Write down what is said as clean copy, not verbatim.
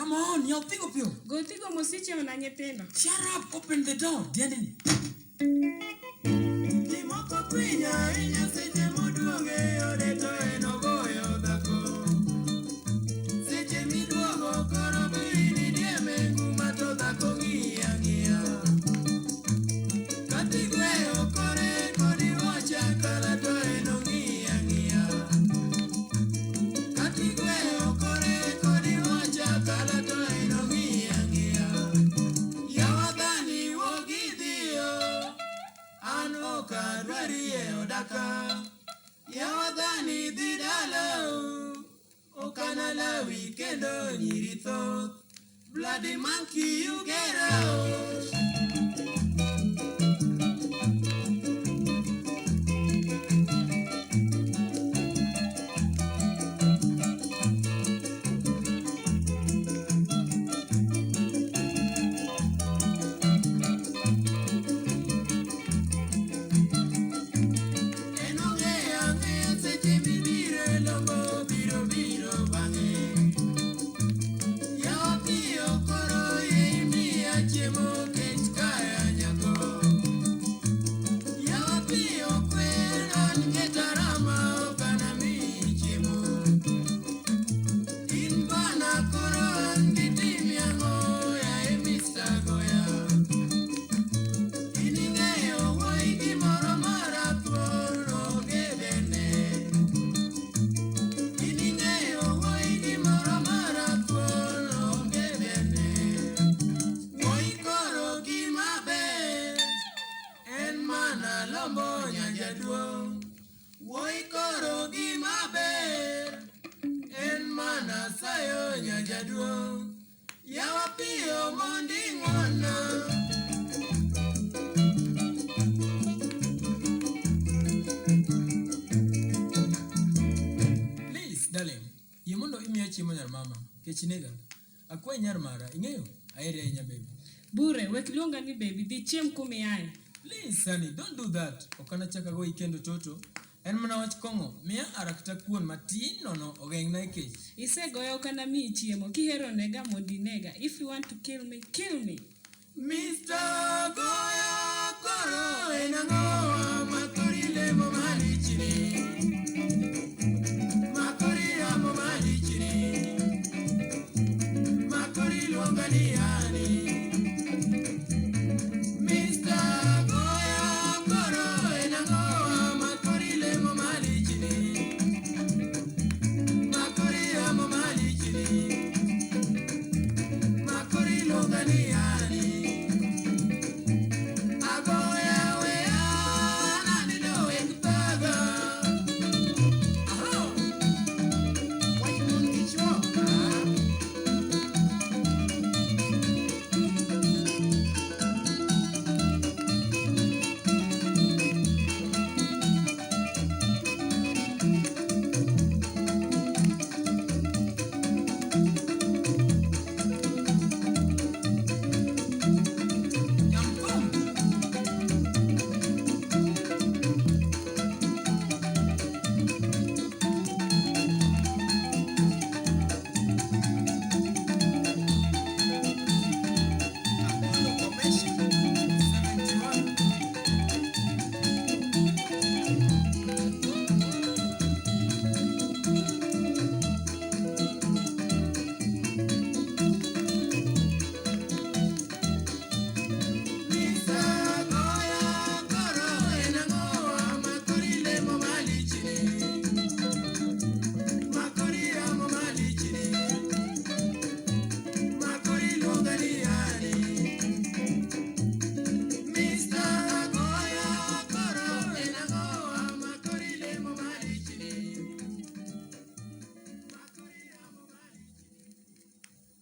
Come on, yaw thigo piyo. Go thigo mosichiewo na nyithindo. Shut up, open the door. Diendini. Ji moko kwiny ahinya seche moduogo e ode to en ogoyo dhako. Seche miduogo koro be in idieme nguma to dhako ng'iyi ang'iya. Kata igweyo kore kod iwacho akala to en ong'iyi ang'iya. Kata igweyo kore kod iwacho akala to en ong'iyi ang'iya. Yawa dhani wuog idhiyo. An ok adwari e oda ka. Yawa dhani dhi dalau. Ok analawi kendo nyiri thoth. Bloody monkey you get out. En ong'eyo ang'eya seche mibiro e lombo biro biro bang'e. Yawa piyo koro yie imiya chiemo kech kaya nyako. Yawa piyo kwer an ketarama ok anamiyi chiemo. In bana koro an ditimi ang'o yaye Mr. Goya. In ing'eyo wuoyi gimoro marathuol onge berne. In ing'eyo wuoyi gimoro marathuol onge berne. Wuoyi koro gima ber en mana lombo nyajaduong'. Wuoyi koro gima ber en mana sayo nyajaduong'. Yawa piyo mondo ing'wonna. Please, darling, yie mondo imiya chiemo nyar mama. Kech nega. Akwayi nyar mara, ing'eyo? Aheri ahinya baby. Bure, wek luonga ni baby, dhi chiem kumiaye. Please, honey, don't do that. Ok anachak agoyi kendo toto. En mana wach kong'o. Miya arakta kuon matin nono ogeng'na e kech. Isegoya ok anamiyi chiemo. Kihero nega mondo inega. If you want to kill me, kill me. Mr. Goya koro en ang'o